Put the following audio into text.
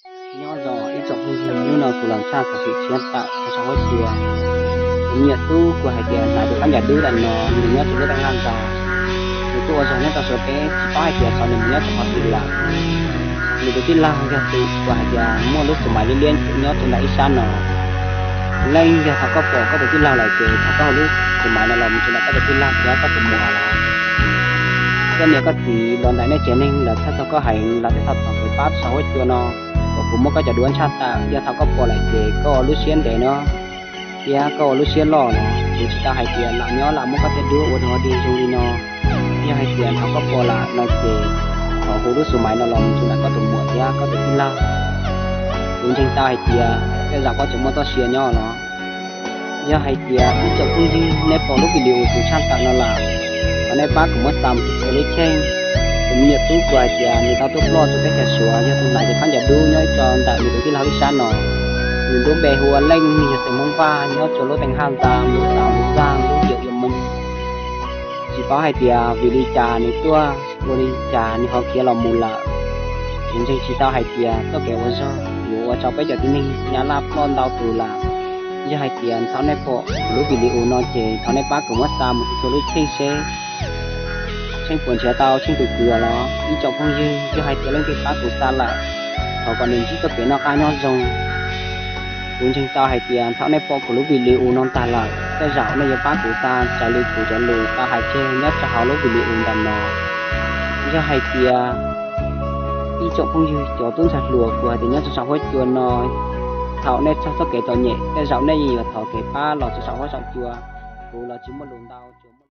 Nyob zoo ib tsoom phooj ywg, hnub no kuv los tshaj xov xwm tshiab tawm rau saum huab cua. Kuv me nyuam tub kuv hais tias hnav cov khaub ncaws dub ntawm no, nws nyob rau lub teej laj ntawd, nws tuaj ua zog nyob rau Suav teb, tsis paub hais tias xyov nws mus nyob rau qhov twg lawm. Nws tus tij laug yog tus kuv hais tias muaj lub xu mais liab liab nyob rau ntawm ib sab no. Leej yog thaum koj pom koj tus tij laug lawm ces thov koj hu lub xu mais no los mus txog ntawm koj tus tij laug thiab koj tus muam los. Koj niam koj txiv los ntawm nej tsev neeg lawv txhawj txog koj heev, lawv thiaj tau thov kev pab rau saum huab cua no kom kuv muab koj cov duab ntshaj tawm. Yog thaum koj pom lawm ces koj ua lub siab ntev no thiab koj ua lub siab loj no, kuv tsis tau hais tias lam nyob lam muab koj tej duab ua rau dig zoo li no. Yog hais tias thaum koj pom lawm no ces thov hu lub xu mais no los mus txog ntawm koj tus muam thiab koj tus tij laug. Kuv ntseeg tau hais tias tej zaum koj tseem muaj txoj sia nyob los. Yog hais tias ib tsoom phooj ywg nej pom lub video kuv tshaj tawm no lawm, thov nej pab kuv muab xa mus txhua lub cheej. Kuv me nyuam tub kuv hais tias nws tau tuaj ploj rau teb chaws Suav, yog tus hnav cov khaub ncaws dub nyob ib co ntawm nws tus tij laug ib sab no. Nws lub npe hu ua Leej, yog xeem Hmoob Vaj, nyob rau lub teej haj ntxa, lub xav lub zaj lub yawm yam meej. Tsis paub hais tias vim li cas nws tuaj, ua li cas nws ho khiav los mus lawm. Kuv ntseeg tsis tau hais tias txoj kev ua zog yuav ua rau peb cov tib neeg Nyab Laj ploj ntau tus lawm. Yog hais tias thaum nej pom kuv lub video no ces thov nej pab kuv muab xa mus txhua lub cheej seb tsheej puas nrhiav tau tsheej tus kwv los. Ib tsoom phooj ywg, yog hais tias leej twg pab kuv xa lawm, thov kom nws ntsib txoj kev noj qab nyob zoo. Kuv ntseeg tau hais tias thaum nej pom kuv lub video no tag lawm, tej zaum nej yuav pab kuv xa raws li kuv cov lus tau hais tseg nyob rau hauv lub video ntawm no. Yog hais tias ib tsoom phooj ywg cov tub ntxhais hluas kuv hais tias nyob rau saum huab cua no, thaum nej raug txoj kev txom nyem tej zaum nej yuav thov kev pab los rau saum huab saum cua. Kuv los tsis muaj lus ntau, tsuas muaj